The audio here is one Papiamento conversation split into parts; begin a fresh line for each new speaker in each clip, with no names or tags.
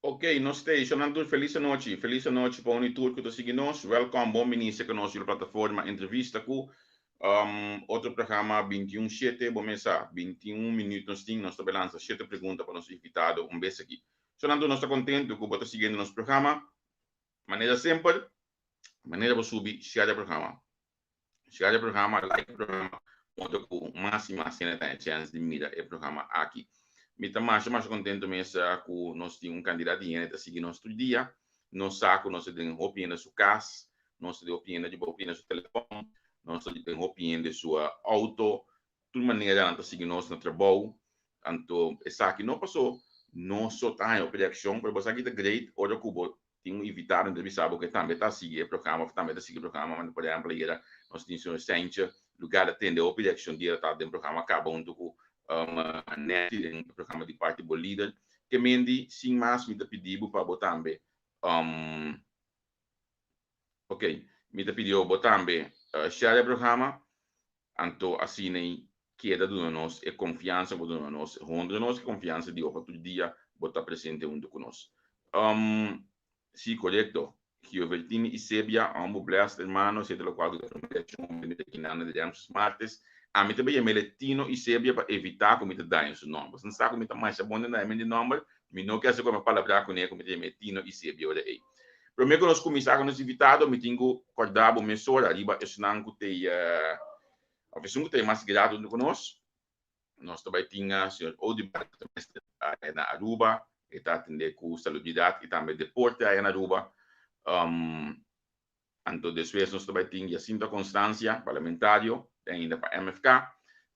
Ok, nos t'ei. Shonnan tur felis anochi. Felis anochi pa unu i tur ku ta sigui nos. Welkom, bon bini serka nos riba plataforma Entrevista ku otro programa 21 shete. Bo mes sa, 21 minüt nos tin, nos ta bai lansa shete pregunta pa nos invitado un bes aki. Shonnan tur nos ta kontentu ku bo ta siguiendo nos programa. Manera semper, manera bo subi, share e programa. Share e programa, like e programa, modo ku mas i mas hende ta haña chèns di mira e programa aki. Mi ta masha masha kontentu mes ku nos tin un kantidat di hende ta sigui nos tur dia. Nos sa ku nos ta den hopi hende su kas, nos ta den hopi hende riba hopi hende su telefòn, nos ta den hopi hende su outo, Tur manera nan ta sigui nos na trabou, anto esaki no paso nos so ta haña hopi reakshon, pero bo sa ki ta great ora ku bo tin un invitado nan ta bisa bo ku e tambe ta sigui e programa òf tambe ta sigui e programa, mane por ehèmpel ayera nos tin señor Sentje lugar a tende hopi reakshon di el ta den programa kaba huntu ku Nancy den e programa di Parti Bo Lider. Ke mendi sin mas mi ta pidi bo pa bo tambe ok mi ta pidi bo tambe share e programa. Anto asina ei keda duna nos e konfiansa ku bo duna nos, honra nos e konfiansa di Jehová tur dia bo ta presente huntu ku nos. Um, sí, korekto. Giovertini i Sebia, hombo blessed hermano, esei ta lokual ku ta promé reakshon ku mi ta kinanda di Remsus Martes. Ami ta bai yam'el Tino i Sebia pa evitá ku mi ta daña su nòmber. Pasobra sa ku mi ta masha bon den daña mi di nòmber, mi no ke hasi ku mi palabrá kuné ku mi ta yam'é Tino i Sebia ora ei. Promé ku nos kuminsá ku nos invitado, mi tin ku kòrdá bo mesora riba esnan ku ta òf esun ku ta e mas grato huntu ku nos. Nos ta bai tin señor Oduber ku ta mester aya na Aruba, e ta atendé ku salubridat i tambe deporte aya na Aruba. Anto despues nos ta bai tin Jacinta Constancia, parlamentario, te ainda pa MFK.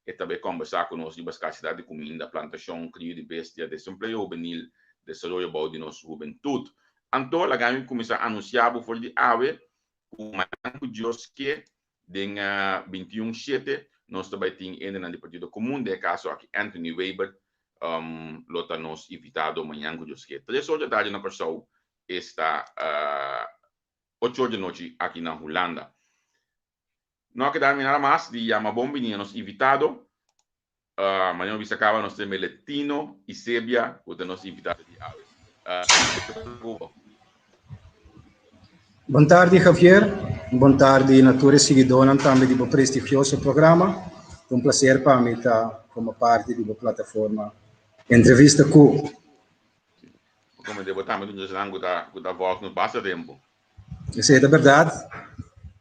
E ta bai kombersá ku nos riba skarsidat di kuminda, plantashon, krio di bestia, desempleo hubenil, desaroyo bou di nos hubentut. Anto laga mi kuminsá anunsiá bo for di awe ku mañan ku Dios ke den 21 shete nos ta bai tin hendenan di Partido Komun, den e kaso aki Anthony Weber lo ta nos invitado mañan ku Dios ke. Tres or di atardi na Kòrsou esta Ocho or di nochi aki na Hulanda. No a keda mi nada mas di yama bon bini a nos invitado. Manera mi bisa kaba nos tin Meletino y Sebia ku ta nos invitado di awe.
Bon tardi Javier, bon tardi na tur e siguidónan tambe di bo prestigioso programa. Ta un plaser pa mi ta forma parti di bo plataforma Entrevista Ku.
Como de bo tambe ta un esnan cu ta cu ta volg nos basta tempo.
Esei ta berdad.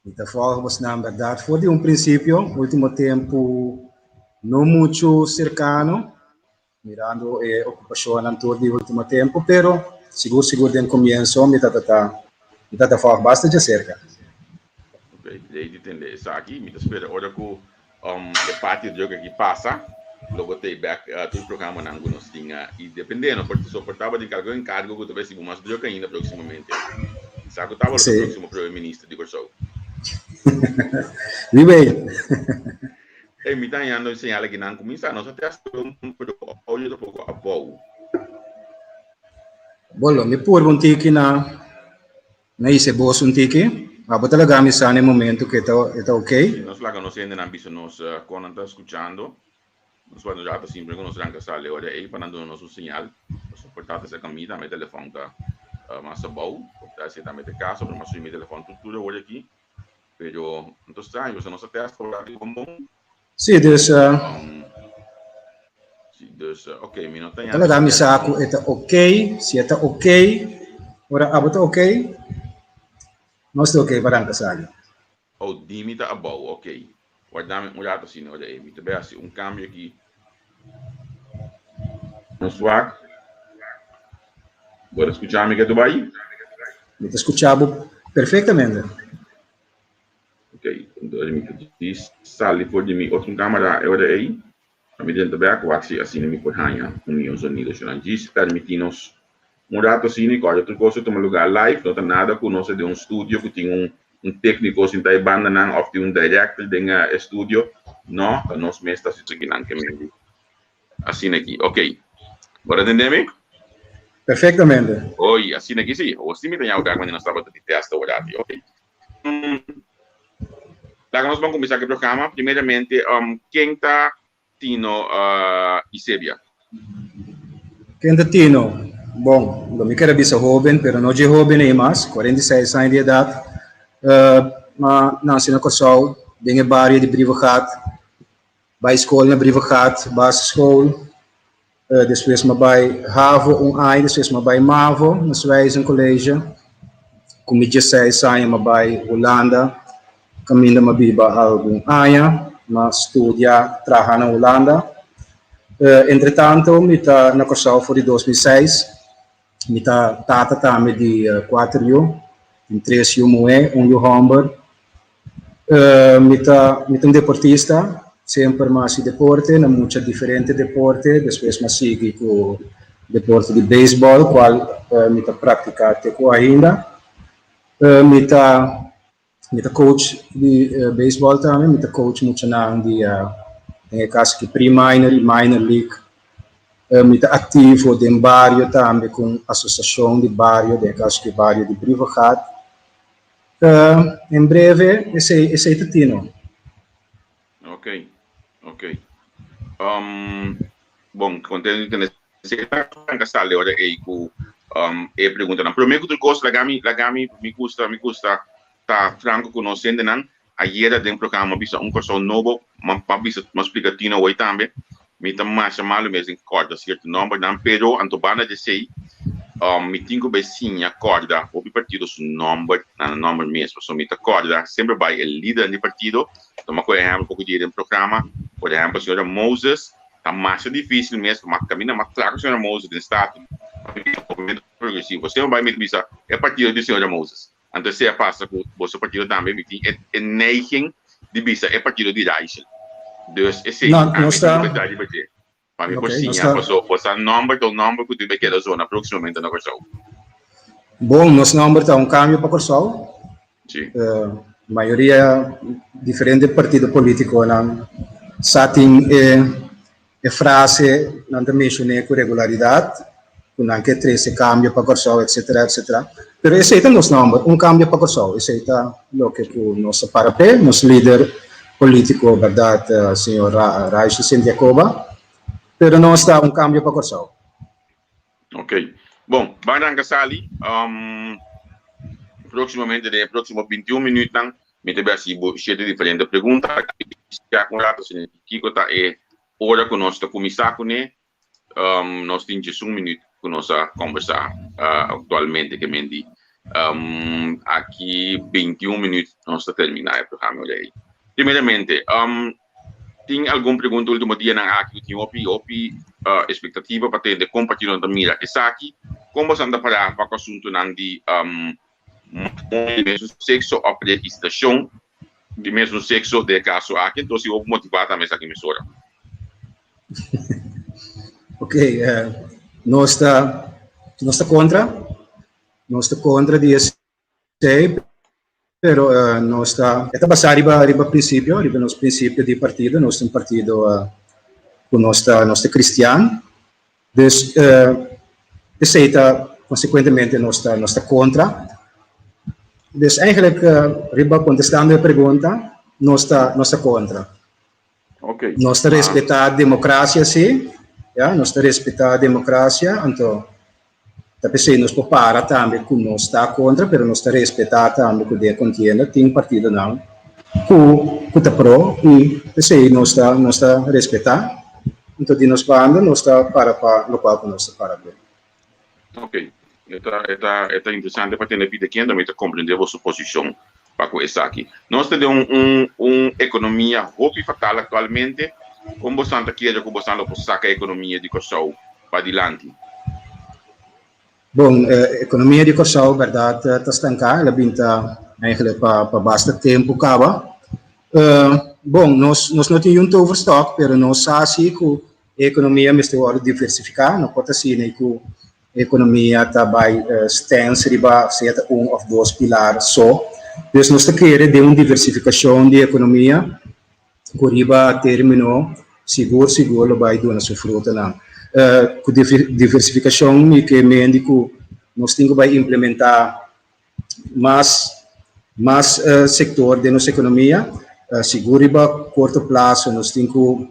Mi ta volg bosnan berdad for di un principio. Ultimo tempo no mucho cercano, mirando e ocupacionnan tur di ultimo tempo, pero sigur sigur den comienzo mi tabata mi tabata volg basta djacerca.
Ok, lei di tende esaki. Mi ta spera ora cu E parti druk aki pasa, lo bo tei bek tur programanan ku nos tin i depende no por soportá bo tin kalke enkargo ku ta bai sibu mas druk ainda próksimamente. Sa ku tabata lo próksimo prome minister di Kòrsou.
Wie weet.
Ey, mi ta hañando señal aki nan kuminsá. Nos a test pero audio ta poko abou.
Bo lo mi purba un tiki na. Na hisa e bos un tiki. Abo ta laga mi sa na e momento ku e ta e ta ok.
Si nos laga nos hendenan bisa nos kon nan ta skuchando, nos wòrdu rato simpel ku nos ranka sali ora ei pa nan duna nos un señal. Pasobra por ta ta serka mi tambe e telefòn ta mas abou, por ta esei tambe ta e kaso, pero mi a subi mi telefòn tur tur awor aki. Pero no ta straño pasobra nos a tèst ora di bon bon.
Sí, dus.
Sí, dus, ok, mi no ta
Ta laga mi sa ku e ta ok, si e ta ok, ora abo ta ok, nos ta ok pa ranka sali.
Oh, di mi ta abou, ok. Warda mi un rato asina ora ei. Mi ta bai hasi un kambio aki. Nos wak. Bo ta skucha mi ke tu bai?
Mi ta skucha bo perfektamente.
Ok, entonces mi ta djis sali for di mi otro camera e ora ei, pa mi drenta bek wak si asina mi por haña un mihó sonido. Shona djis permití nos un rato asina i kòrda tur kos ta tuma lugá live, no ta nada ku nos ta den un studio ku tin un un tékniko sinta e bandanan òf tin un director den e studio, no, ta nos mes ta hasi tur kinan ke mindi. Asina aki, ok. Bo ta tende mi?
Perfectamente.
Oy, asina aki si. Awor si mi ta ña bek manera nos tabata di test awor aki, ok. Laga nos ban kuminsá ku e programa. Primeramente, ken ta Tino Isebia?
Ken ta Tino? Bon, lo mi kere bisa hoben, pero no dje hoben ei mas, 46 aña di edat. M'a nase na Kòrsou, den e bario di Brievengat. Bai skol na Brievengat, basisschool. Despues m'a bai havo un aña, despues m'a bai mavo na Zwijsen College. Ku mi dieseis aña m'a bai Hulanda, kaminda m'a biba algun aña. M'a studia, traha na Hulanda. Entretanto mi ta na Kòrsou for di 2006. Mi ta tata tambe di kuater yu, tin tres yu muhé, un yu hòmber. Mi ta mi ta un deportista, semper mi a hasi deporte na mucha diferente deporte, despues mi a sigui ku deporte di beisbòl kual mi ta praktiká te ku ainda. Mi ta mi ta coach di beisbòl tambe, mi ta coach muchanan di den e kaso aki pre-minor i minor league. Mi ta aktivo den bario tambe ku un asosiashon di bario, den e kaso aki bario di Brievengat. En breve esei esei ta Tino.
Ok, ok. Um, bon, contento di tene Arranca sali ora ei ku um, e preguntanan. Promé ku tur kos, laga mi, laga mi, mi gusta, mi gusta ta franco ku nos hendenan. Ayera den programa bisa Un Kòrsou Nobo, ma pa bisa, ma splika Tino awor tambe, mi ta masha malu mes den kòrda sierto nòmbernan, pero anto banda di esei, mi tin ku bai siña kòrda hopi partido su nòmber na nan nòmber mes, pasobra mi ta kòrda semper bai e lidernan di partido, tuma ku ehèmpel poko dia den programa, por ehèmpel señora Moses, ta masha difísil mes, ma kaminda mas kla ku señora Moses den Staten, Movimiento Progresivo, semper bai mi ta bisa e partido di señora Moses. Anto esei a pasa ku boso partido tambe, mi tin e neiging di bisa e partido di Rachel. Dus esei
No,
ami
nos
tin
ta
ku pensa riba dje. Pa mi por
Ok, nos
siña
ta
paso boso nòmber ta un nòmber ku tin keda zona próksimamente na Kòrsou.
Bon, nos nòmber ta Un Kambio pa Kòrsou.
Sí.
Mayoria diferente partido polítikonan sa tin e E frase nan ta menshoné ku regularidat, ku nan ke trese kambio pa Kòrsou etsetera etsetera. Pero esei ta nos nòmber, Un Kambio pa Kòrsou. Esei ta loke ku nos ta para p'e. Nos lider polítiko bèrdat señor Raishi Sint Jacoba. Pero nos ta Un Kambio pa Kòrsou.
Ok. Bon, ban ranka sali. Próksimamente den e próksimo 21 minütnan mi ta bai hasi bo shete diferente pregunta. Un rato kiko ta e ora ku nos ta kuminsá kuné. Nos tin 11 minüt ku nos a kòmbersá aktualmente ke men di aki 21 minüt nos ta terminá e programa ei. Primeramente, Tin algun pregunta ultimo dianan aki ku tin hopi hopi espektativa pa tende kon partidonan ta mira esaki. Kon boso ta pará pa ku asuntunan di matrimonio di mesun sekso òf registrashon di mesun sekso den e kaso aki? Enton si hopi motivá tambe esaki mesora.
Ok, nos ta nos ta kontra, nos ta kontra di esei. Pero nos ta, e ta basá riba riba prinsipio, riba nos prinsipio di partido, nos ta un partido ku nos ta nos ta kristian, dus esei ta konsekuentemente nos ta nos ta kontra. Dus eigenlijk riba kontestando e pregunta nos ta nos ta kontra.
Ok.
Nos ta respetá demokrasia si, ya, nos ta respetá demokrasia, anto Ta p'esei nos por para tambe ku nos ta kontra, pero nos ta respetá tambe ku den e kontienda tin partidonan ku ku ta pro i p'esei nos ta nos ta respetá. Anto di nos banda nos ta para pa lokual ku nos ta para den.
Ok. E ta e ta e ta interesante pa tende pida kende mi ta komprendé boso posishon pa ku esaki. Nos ta den un un un ekonomia hopi fatal aktualmente. Kon bosan ta kere ku bosan lo por saka e ekonomia di Kòrsou padilanti?
Bon, e ekonomia di Kòrsou bèrdat ta stanká, el a bin ta eigenlijk pa pa basta tempu kaba. Bon, nos nos no tin yun toverstok, pero nos sa si ku e ekonomia mester wòrdu diversifiká, no por ta asina ku e ekonomia ta bai stens riba sea ta un òf dos pilar so. Dus nos ta kere den un diversifikashon di ekonomia ku riba término sigur sigur lo bai duna su frutanan. Ku diversifikashon mi ke mendi ku nos tin ku bai implementá mas mas sektor den nos ekonomia. Sigur riba korto plaso nos tin ku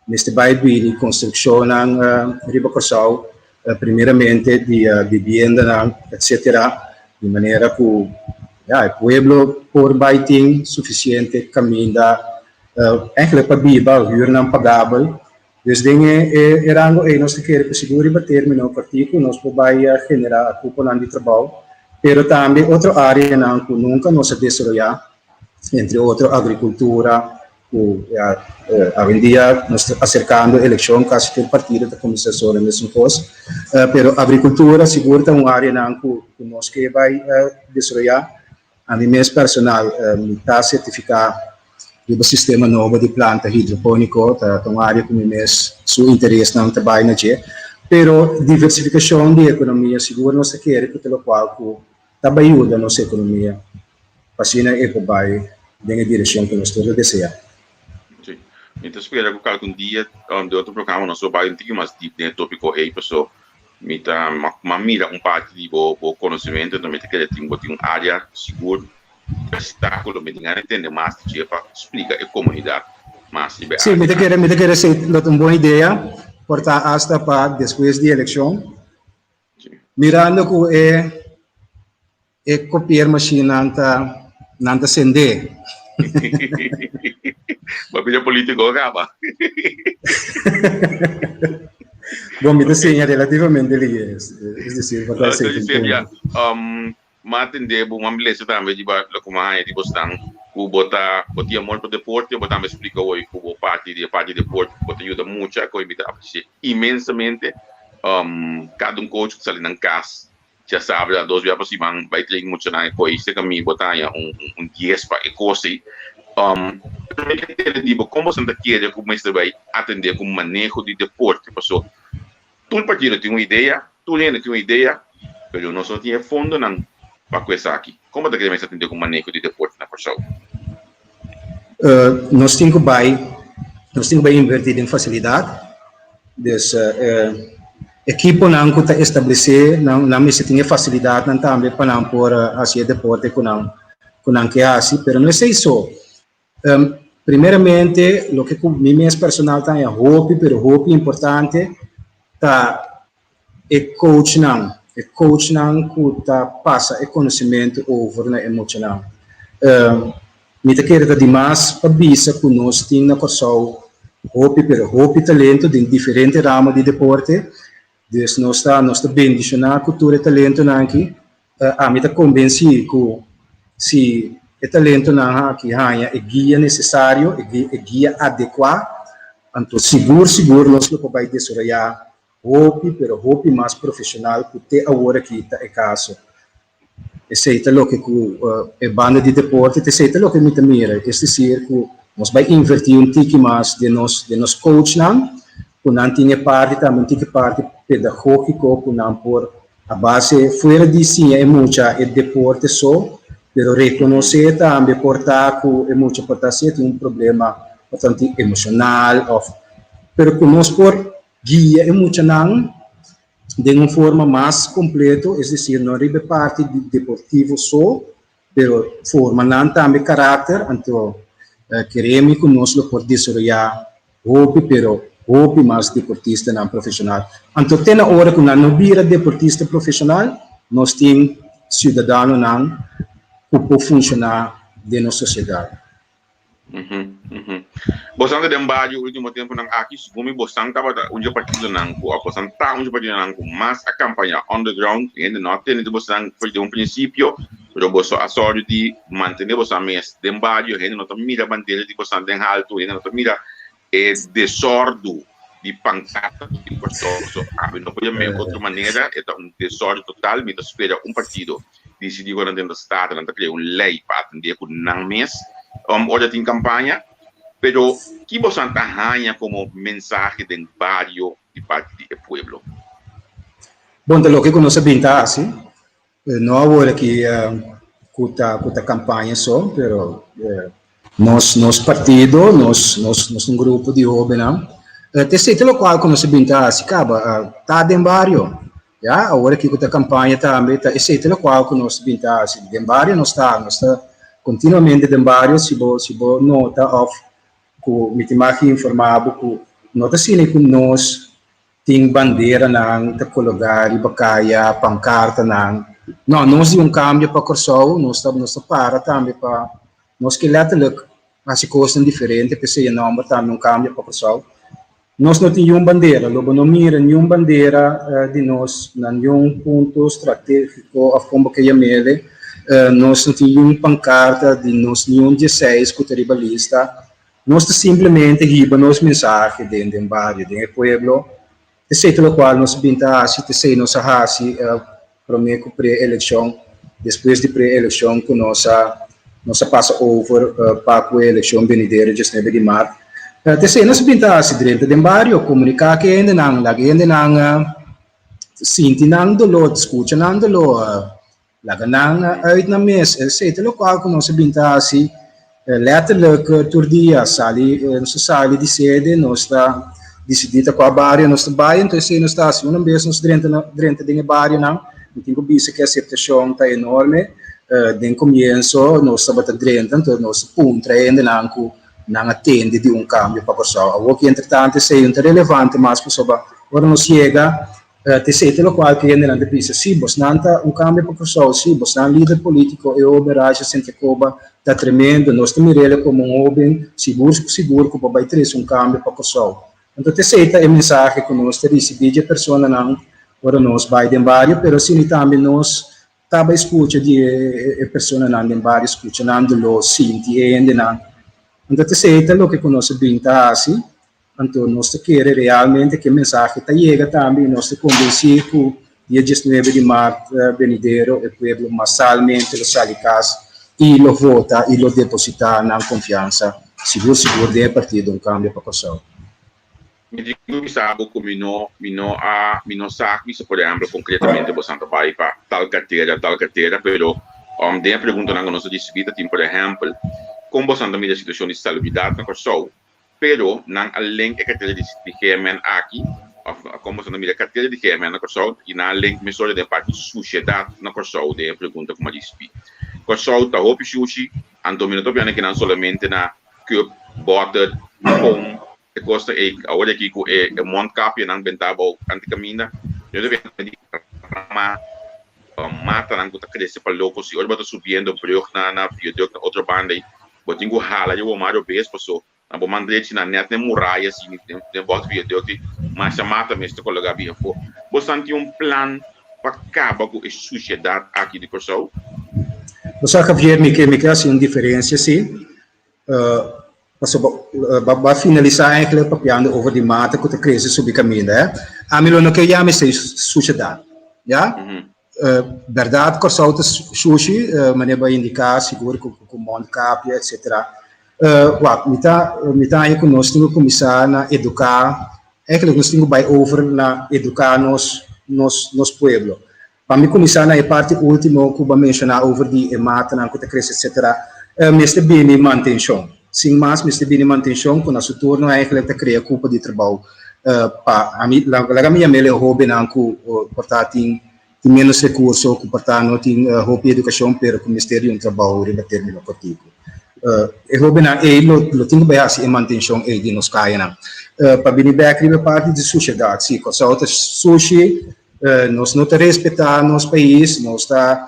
mester bai bini konstrukshonnan riba Kòrsou. Primeramente di bibiendanan etcetera di manera cu ya e pueblo por bay tin suficiente caminda eigenlijk pa biba, huurnan pagabel. Dus den e rango ey nos ta kere cu sigur riba termino cortico nos por bay genera cuponan di trabao, pero tambe otro areanan cu nunca nos a desaroya, entre otro agricultura, Ku ya awendia nos ta aserkando elekshon kasi tur partido ta kuminsá sora mesun kos. Pero agrikultura sigur ta un áreanan ku nos ke bai desaroyá. Ami mes personal mi ta sertifiká riba sistema nobo di planta hidropóniko, ta un área ku mi mes su interesnan ta bai na dje. Pero diversifikashon di ekonomia sigur nos ta kere ku ta lokual ku ta bai yuda nos ekonomia. Pa asina e por bai den e direccion cu nos tur ta desea.
Sí. Mi ta spera cu algun dia den otro programa nos lo bai un tiki mas diep den e topico ey paso mi ta m'a mira un parti di bo bo conocimento enton mi ta kere tin bo tin un area sigur esta cu lo mi tin gana di tende mas di dje pa splica e comunidad mas riba e
Sí, mi ta
area
kere mi ta kere esey lo ta un bon idea por ta hasta pa despues di eleccion. Mirando cu e E copier machine nan ta nan ta sende.
Bo a bira politico caba.
Bon, mi ta siña relativamente lihe, es decir, pa ta
Entonces, Silvia, m'a atende bo, m'a lesa tambe riba loke m'a haña di bosnan, ku bo ta, bo tin amor pa deporte, bo tambe splika hoy ku bo parti di e parti di deporte, bo ta yuda mucha, ku mi ta aprecia inmensamente. Kada un coach ku sali nan kas Djasabra dos bia pa siman bai train muchanan e koe se kami bo ta haña un un dies pa e kos ei. Pero mi ke tende di bo kon boso ta kere ku mester bai atende ku maneho di deporte paso tur partido tin un idea, tur hende tin un idea pero nos no tin e fondonan pa ku esaki. Kon bo ta kere mester atende ku maneho di deporte na Kòrsou?
Nos tin ku bai nos tin ku bai inverti den fasilidat. Dus ekiponan ku ta establesé nan nan mester tin e fasilidatnan tambe pa nan por hasi e deporte ku nan ku nan ke hasi, pero no esei so. Primeramente loke ku mi mes personal ta haña hopi pero hopi importante ta e coachnan, e coachnan ku ta pasa e konosementu over na e muchanan. Mi ta kere ta dimas pa bisa ku nos tin na Kòrsou hopi pero hopi talento den diferente ramo di deporte, dus nos ta nos ta bendishoná ku tur e talentonan aki. Ami ta kombensí ku si e talentonan aki haña e guia nesesario, e guia adekuá, anto sigur sigur nos lo por bai desaroyá Hopi, pero hopi mas profesional cu te awor aki ta e caso. Esey ta loke cu e banda di deporte ta esey ta loke mi ta mira. Es decir cu nos bay inverti un tiki mas den nos den nos coachnan, cu nan tin e parti tambe un tiki parti pedagogico cu nan por a base fuera di siña e mucha e deporte so, pero reconoce tambe por ta cu e mucha por ta si e tin un problema por ta un tin emocional of pero cu nos por Guia e muchanan den un forma mas completo, es decir, no riba e parti di deportivo so, pero forma nan tambe karakter, anto keremi ku nos lo por desaroyá hopi pero hopi mas deportistanan profesional. Anto te na ora ku nan no bira deportista profesional, nos tin siudadanonan ku por funshoná den nos sosiedat.
Bosan ta den bario ultimo temponan aki, segun mi bosan tabata un dje partidonan ku of bosan ta un dje partidonan ku mas a kampaña underground, hende no a tende di bosan for di un prinsipio, pero boso a sòru di mantene bosan mes den bario, hende no ta mira bandera di bosan den haltu, hende no ta mira e desòrdu di pankarta di Kòrsou, so ami no por yam'é otro manera, e ta un desòrdu total, mi ta spera un partido disidí ku nan den ta stata, nan ta krea un lei pa atendé ku nan mes ora tin kampaña. Pero ki bosan ta haña komo mensahe den bario di parti di e pueblo?
Bon, ta loke ku nos a bin ta hasi, no awor aki ku ta ku ta kampaña so, pero nos nos partido, nos nos nos un grupo di hóbennan, ta esei ta lokual ku nos a bin ta hasi kaba, ta den bario. Ya, awor aki ku ta kampaña tambe ta esei ta lokual ku nos bin ta hasi. Den bario nos ta, nos ta kontinuamente den bario, si bo si bo nota òf ku mi tin mag informá bo ku no ta asina ku nos. Tin banderanan ta kologá riba kaya, pankartanan. No, nos di Un Kambio pa Kòrsou, nos ta nos ta para tambe pa nos ke letterlijk hasi kosnan diferente, p'esei e nòmber tambe Un Kambio pa Kòrsou. Nos no tin niun bandera, lo bo no mira niun bandera di nos na niun punto stratégiko òf kon bo ke yam'ele. Nos no tin niun pankarta di nos niun dieseis ku ta riba lista. Nos ta simplemente hiba nos mensahe den den bario, den e pueblo. Esei ta lokual nos a bin ta hasi, ta esei nos a hasi promé ku pre-elekshon, despues di pre-elekshon ku nos a nos a pasa over pa ku e elekshon benidero diesnuebe di mart. Ta esei nos a bin ta hasi, drenta den bario, komuniká ku e hendenan, laga e hendenan sinti nan doló, skucha nan doló, Laga nan uit nan mes. Esei ta lokual ku nos a bin ta hasi letterlijk tur dia. Sali, nos ta sali di sede, nos ta disidí ta kua bario nos ta bai, enton esei nos ta hasi. Una bes nos drenta drenta den e barionan, mi tin ku bisa ku e aseptashon ta enorme. Den komienso nos tabata drenta, enton nos ta puntra e hendenan ku nan a tende di un kambio pa Kòrsou. Awor ki entretanto esei no ta relevante mas pasobra ora nos yega, T'esei ta lokual ku hendenan ta bisa, Sí, bosnan ta un kambio pa Kòrsou, sí, bosnan lider polítiko, e hoben Raja Sintjacoba ta tremendo, nos ta mir'el komo un hoben sigur sigur ku por bai trese un kambio pa Kòrsou. Anto t'esei ta e mensahe ku nos ta risibí dje personanan ora nos bai den bario, pero asina tambe nos ta bai skucha di e personanan den bario, skucha nan doló, sinti e hendenan. Anto t'esei ta loke ku nos a bin ta hasi. Anto nos ta kere realmente ku e mensahe ta yega tambe i nos ta konvensí ku dia diesnuebe di mart benidero e pueblo masalmente lo sali kas i lo vota i lo depositá nan konfiansa sigur sigur den e partido Un Kambio pa Kòrsou.
Mi tin ku bisa bo ku mi no mi no a mi no sa bisa por ehèmpel konkretamente bosan ta bai pa tal kartera tal kartera pero den e preguntanan ku nos a risibí ta tin por ehèmpel kon bosan ta mira e situashon di salubridat na Kòrsou Pero nan a link e kartera di GMN aki, òf kon boso ta mira e kartera di GMN na Kòrsou, i nan a link mesora den parti sushedat na Kòrsou den e pregunta ku Maris pi. Kòrsou ta hopi shushi, anto mi no ta opiando ke nan solamente na cup, bòter, pon, e kosnan ei. Awor aki ku e mondkapjenan bentá abou anti kaminda, mi no ta opiando di rama matanan ku ta krese pa loko. Si ora bo ta subiendo brug na viaduct na otro banda ei, Bo tin ku hala e woma robes paso na bo man drechi na net n'e muraya si den bòs viaduct masha mata mester kologa bien afó. Bosan tin un plan pa kaba ku e sushedat aki di Kòrsou?
Bo sa Javier, mi ke mi ke hasi un diferensia si, pasobra bo a finalisá eigenlijk papiando over di mata ku ta krese subi kaminda, eh. Ami lo no ke yama esei sushedat, ya. Bèrdat Kòrsou ta shushi, manera bo a indiká, sigur ku mondkapje etsetera. Wak, mi ta mi ta haña ku nos tin ku kuminsá na eduká, eigentlik nos tin ku bai over na eduká nos nos nos pueblo. Pa mi kuminsá na e parti último ku bo a menshoná over di e matanan ku ta krese etsetera, mester bini mantenshon. Sin mas mester bini mantenshon ku na su turno eigentlik ta krea kupo di trabou pa ami laga mi yam'el e hobennan ku por ta tin tin menos rekurso, ku por ta no tin hopi edukashon pero ku mester di un trabou riba termino kortiku. E hobennan ei lo lo tin ku bai hasi e mantenshon ei di nos kayanan. Pa bini bèk riba e parti di sushedat, si Kòrsou ta sushi, Nos no ta respetá nos pais, nos ta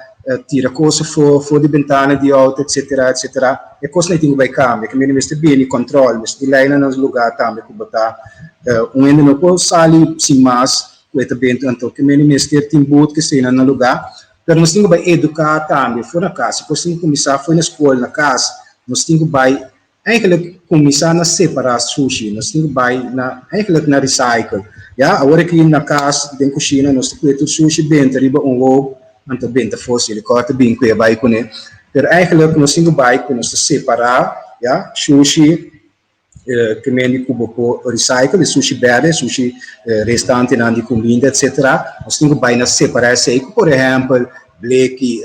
tira kos afó, for di bentana di outo, etcetera, etcetera. E kosnan ei tin ku bai kambia. Ke mende mester bini kòntròl, mester tin leinan na lugá tambe ku bo ta un hende no por sali sin mas ku e ta benta anto. Ke mende mester tin but ke eseinan na lugá. Pero nos tin ku bai eduká tambe for na kas. E kos tin ku kuminsá for na skol, na kas. Nos tin ku bai Eigenlijk kuminsá na separá sushi, nos tin ku bai na eigenlijk na recycle. Ya, awor aki na kas den kushina nos ta kue tur sushi benta riba un hoop, anto benta for si rekòr ta bin kue bai kuné. Pero eigenlijk nos tin ku bai ku nos ta separá, ya, sushi ke men di ku bo por recycle, e sushi bèrdè, sushi restantenan di kuminda etsetera. Nos tin ku bai na separá esei ku por ehèmpel bleki,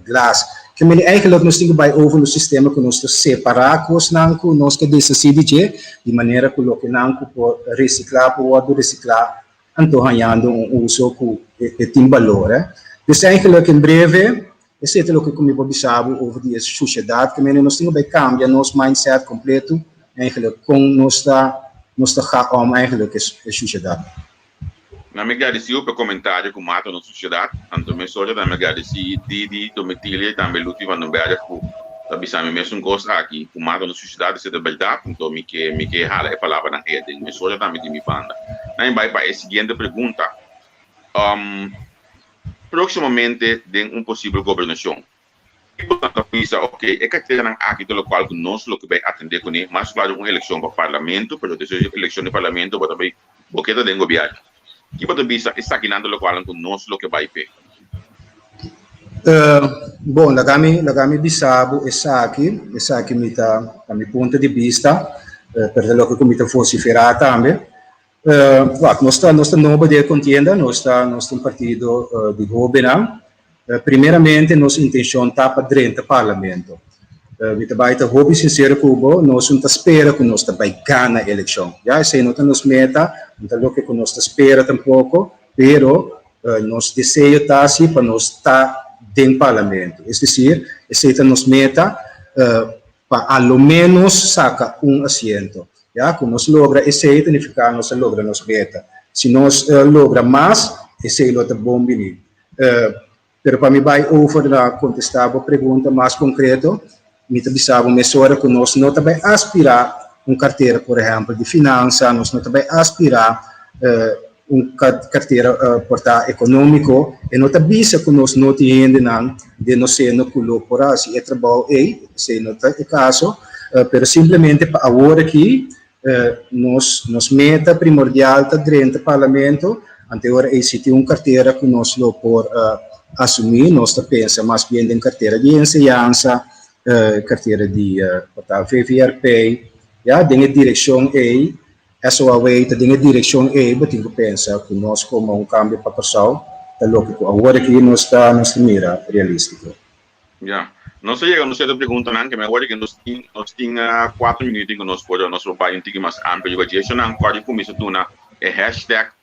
glas. Ke mende eigenlijk nos tin ku bai over nos sistema ku nos ta separá kosnan ku nos ke deshasí di dje, di manera ku loke nan ku por resiklá por wòrdu resiklá, anto hañando un uso ku e tin balor. Dus eigenlijk en breve esei ta loke ku mi por bisa bo over di e shushedat. Ke mende nos tin ku bai kambia nos mindset kompleto eigenlijk kon nos ta nos ta ga om eigenlijk e shushedat.
Na mi gradisí bo pa e komentario ku mata nos sosiedat. Anto mesora ta mi gradisí Didi Domitilia i tambe Luti van den Berg ku ta bisa mi mesun kos aki, ku mata nos sosiedat esei ta bèrdat. Anto mi ke mi ke hala e palabranan ei aden. Mesora tambe di mi banda. Na mi bai pa e siguiente pregunta. Próksimamente den un posibel gobernashon, Kiko nan ta bisa? Ok, e karteranan aki ta lokual ku nos lo ke bai atendé kuné, mas klaro un elekshon pa parlamento, pero despues di elekshon di parlamento bo ta bai, bo ke ta den gobièrnu. Ki bo ta bisa esakinan ta lokualnan ku nos lo ke bai p'e?
Bon, laga mi, laga mi bisa bo esaki, esaki mi ta, ta mi punto di bista, pero ta loke ku mi ta vosiferá tambe. Wak, nos ta, nos ta nobo den e kontienda, nos ta, nos ta un partido di hóbennan. Primeramente nos intencion ta pa drenta Parlamento. Mi ta bai ta hopi sincero cu bo, nos no ta spera cu nos ta bai gana eleccion. Ya, esey no ta nos meta, no ta loke cu nos ta spera tampoco, pero nos deseo ta si pa nos ta den Parlamento. Es decir, esey ta nos meta, pa a lo menos saca un asiento. Ya, cu nos logra esey ta nifica nos a logra nos meta. Si nos logra mas, esey lo ta bon bini. Pero pa mi bai over na kontestá bo pregunta mas konkreto, mi ta bisa bo mesora ku nos no ta bai aspirá un kartera, por ehèmpel, di finansa, nos no ta bai aspirá un kartera por ta ekonómiko. E no ta bisa ku nos no tin hendenan den nos seno ku lo por hasi e trabou ei, esei no ta e kaso, pero simplemente pa awor aki Nos nos meta primordial ta drenta Parlamento, ante ora ei si tin un cartera cu nos lo por asumi, nos ta pensa mas bien den cartera di enseñansa, cartera di por ta VVRP, ya, den e direccion ei, SOAW ta den e direccion ei bo tin cu pensa cu nos como Un Cambio pa Corsou ta loke cu awor aki nos ta nos ta mira realistico.
Ya. Nos a yega nos sierto preguntanan ke mi a wòrdu ke nos tin nos tin kuater minuut ku nos por nos por bai un tiki mas amplio riba dje. Esnan ku a kuminsá duna e hashtag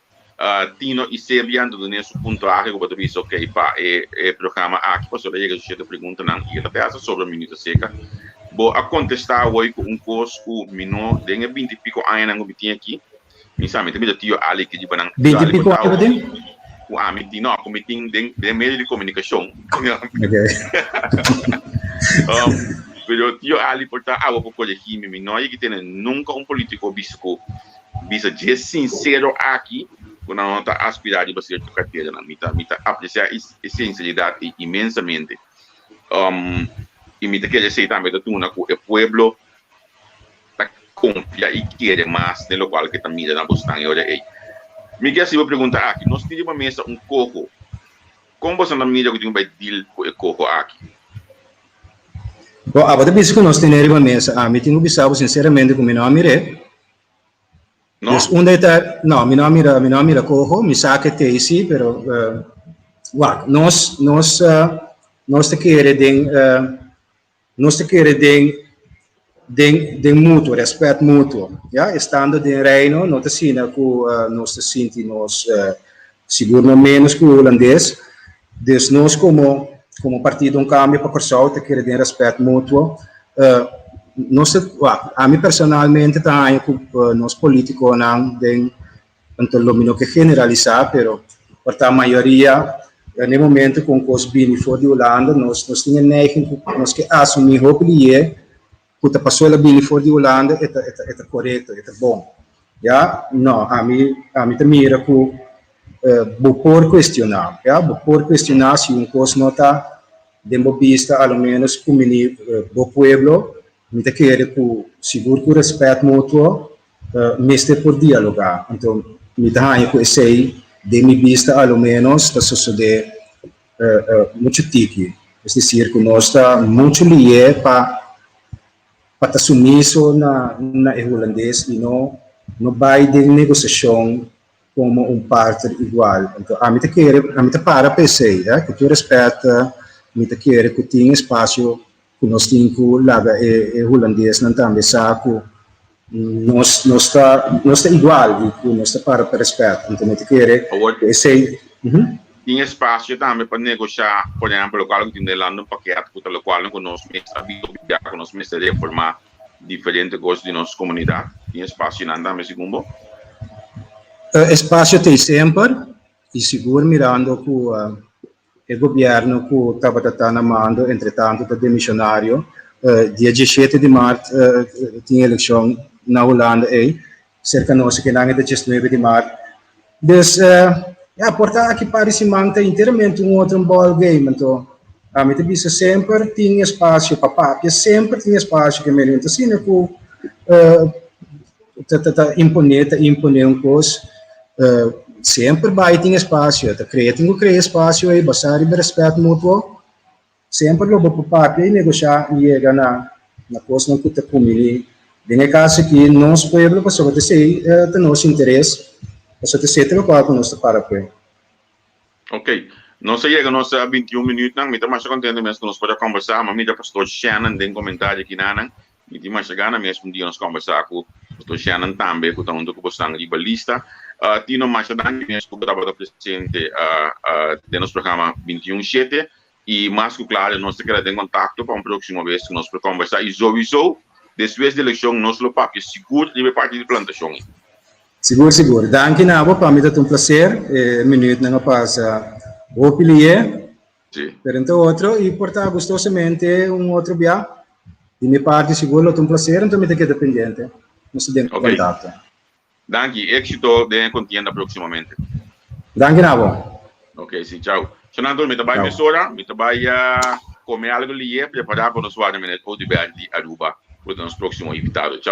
Tino Isebia anto duna su puntuahe ku bo ta bisa ok pa e e programa aki pasobra a yega su sierto preguntanan i e ta pasa sobra minuut aserka. Bo a kontestá awor ku un kos ku mi no den e binti piko añanan ku mi tin aki Mi sa, mi ta mira tio Ali ki riba nan. Tio
Ali
por ta ku ami tin, no, ku mi tin den den medio di komunikashon.
Okay.
Pero tio Ali por ta awa por koregí mi, mi no a yegi tene nunka un politiko bisa ku bisa dje sinsero aki ku nan no ta aspirá riba sierto karteranan. Mi ta mi ta apresiá e sinseridat ei inmensamente. I mi ta kere esei tambe ta duna ku e pueblo ta konfia i kere mas den lokual ke ta mira na bosnan e ora ei. Mi ke hasi bo pregunta aki, nos tin riba mesa un koho. Kon boso ta mira ku tin bai deal ku e koho aki?
Bo abo ta bisa ku nos tene riba mesa. Ami tin ku bisa bo sinseramente ku mi no a mir'é.
No?
Dus unda e ta, no, mi no a mira, mi no a mira koho, mi sa ke t'ei si, pero wak, nos, nos, nos ta kere den. Nos ta kere den den den mutuo, rèspèt mutuo. Ya, estando den Reino no ta asina ku nos ta sinti nos sigur no ménos ku hulandes. Dus nos komo komo partido Un Kambio pa Kòrsou ta kere den rèspèt mutuo. Nos ta, wak, ami personalmente ta haña ku nos polítikonan den Anto lo mi no ke generalisá, pero por ta mayoria na e momento ku un kos bini for di Hulanda nos nos tin e neiging ku nos ke asumí hopi lié ku ta pasó el a bini for di Hulanda e ta e ta e ta korekto, e ta bon. Ya, no, ami ami ta mira ku bo por kuestioná, ya, bo por kuestioná si un kos no ta den bo bista a lo ménos kumini bo pueblo, mi ta kere ku sigur ku rèspèt mutuo Mester por dialogá. Anto mi ta haña ku esei, den mi bista a lo ménos, ta sosodé muchu tiki. Es desir, ku nos ta muchu lié pa pa ta sumiso na na e hulandes i no no bai den negosiashon komo un partner igual. Anto ami ta kere, ami ta para pa esei, ku tur rèspèt mi ta kere ku tin espasio ku nos tin ku laga e hulandesnan tambe sa ku nos nos ta nos ta igual i ku nos ta para pa rèspèt. Anto mi ta kere
Awor
ku esei.
tin espasio tambe pa negoshá, por ehèmpel, lokual ku tin den Landenpakket ku ta lokualnan ku nos mes a biba bia ku nos mester reformá diferente kos di nos komunidat. Tin espasionan tambe segun bo?
Espasio t'ei semper i sigur mirando ku e gobièrnu ku tabata ta na mando entretantu ta demishonario. Dia diesshete di mart tin elekshon na Hulanda ei, serka nos akinan e ta diesnuebe di mart. Dus ya por ta aki par di siman ta enteramente un otro ball game anto ami ta bisa semper tin espasio pa papia, semper tin espasio ke menen ta asina ku Ta ta ta imponé ta imponé un kos semper bai tin espasio ta krea tin ku krea espasio ei basá riba rèspèt mutuo semper lo bo por papia i negoshá i yega na na kosnan ku ta kumbiní den e kaso aki nos pueblo pasobra ta esei ta nos interes pasobra ta esei ta lokual ku nos ta para p'e.
Ok, nos a yega nos a 21 minuutnan. Mi ta masha contento mes cu nos por a conversa. Ma mira Pastor Shannon den comentario aki nanan. Mi tin masha gana mes un dia nos conversa cu Pastor Shannon tambe cu ta hunto cu bosnan riba lista. Tino, masha danki mes cu bo tabata presente den nos programa 21 shete. Y mas cu claro nos ta keda den contacto pa un proximo bes cu nos por conversa. Y sowiso despues di eleccion nos lo papia sigur riba e parti di plantacion ey.
Sigur sigur. Danki na bo, pa mi ta un placer. E minuutnan a pasa hopi lié.
Sí.
Pero ento otro y por ta gustosamente un otro bia. Di mi parti sigur lo ta un placer, enton mi ta keda pendiente. Nos ta den
Ok.
contacto.
Danki. Éxito den e contienda próximamente.
Danki na bo.
Ok, sí, chao. Shonanto, mi ta bai
Chao.
mesora, mi ta bai come algo lié, prepara pa nos wak na meneer Oduber di Aruba, ku ta nos próximo invitado. Chao.